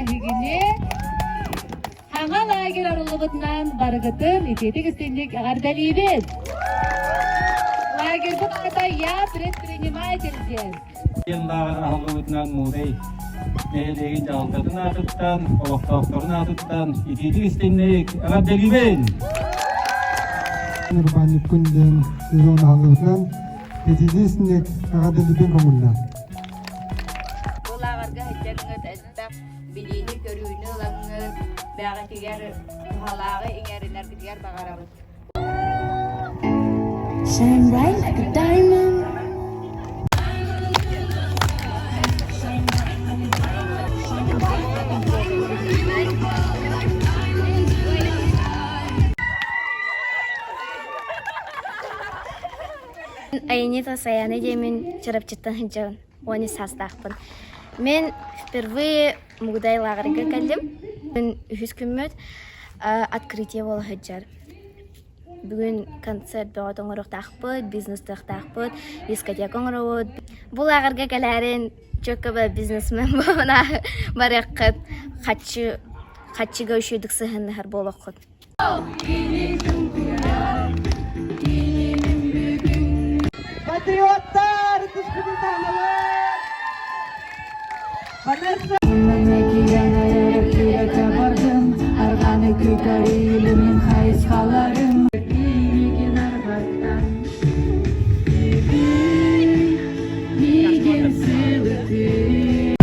Эһигини Хаҥа лагерь арыллыбытынан барыгытын итиитик истиҥник эҕэрдэлиибит! Лагерьбыт аата Я предприниматель диэн. Диэн лааҕыр аһыллыбытынан Муурай нэһилиэгин дьаһалтатын аатыттан, олохтоохторун аатыттан итиитик истиҥник эҕэрдэлиибин! Урбаанньыккын диэн сезон аһыллыбытынан итиитик истиҥник эҕэрдэлиибин көҥүллээх. Бу лааҕырга сылдьаҥҥыт элбэх билиини-көрүүнү ылаҥҥыт, бэҕэтигэр туһалааҕы иҥэринэргитигэр баҕарабыт. Shine bright like a diamond. Айанньыт Саяна диэмин Чурапчыттан сылдьабын. Уон үс саастаахпын. Мин впервые Мугудай лааҕырга кэллим. Бүгүн үһүс күммүт открытие буола сылдьар. Бүгүн концерт бөҕөтө оҥоруохтаахпыт, бизнестыахтаахпыт, дискотека оҥоробут. Бу лааҕырга кэлээрин чөккөбө бизнесмен буолан барыаххыт, хаччы хаччыга үчүгүйдүк сыһыаннаһар буолуоххут. Патриоттар, ытыспытын таһыналар! Арҕаны кытары хайысхаларым арҕаттан Мигин сылытыы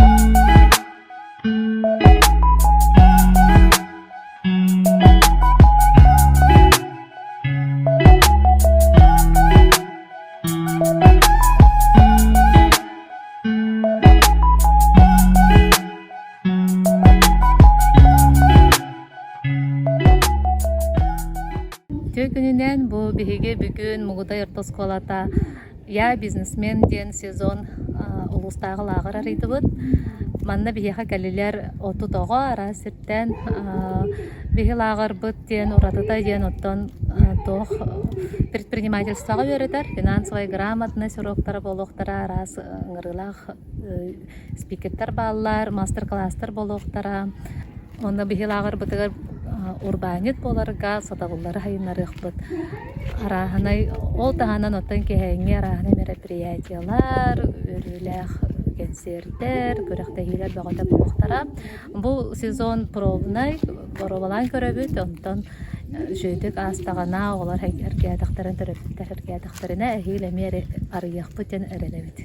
Үтүө күнүнэн бу биһиги бүгүн Мугудай орто оскуолата Я бизнесмен диэн сезон улуустааҕы лааҕыр арыйдыбыт. Манна биһиэхэ кэллилэр 30 оҕо араас сиртэн. Биһи лааҕырбыт диэн уратыта диэн оттон туох предпринимательствоҕа үөрэтэр финансовая грамотность уруоктара буолуохтара араас ыҥырыылаах спикердэр бааллар, мастер-класстар буолуохтара. Онно биһи лааҕырбытыгар урбаанньыт буоларга сатабыллары сайыннарыахпыт. Арааһынай ол таһынан оттон киэһээҥҥи арааһынай мероприятиелар, үөрүүлээх кэнсиэрдэр, күрэхтэһиилэр бөҕөтө буолуохтара. Бу сезон пробнай, боруобалаан көрөбүт, онтон үчүгэйдик аастаҕына оҕолор эргээтэхтэрин, төрөппүттэр эргээтэхтэринэ эһиил эмиэ арыйыахпыт диэн эрэнэбит.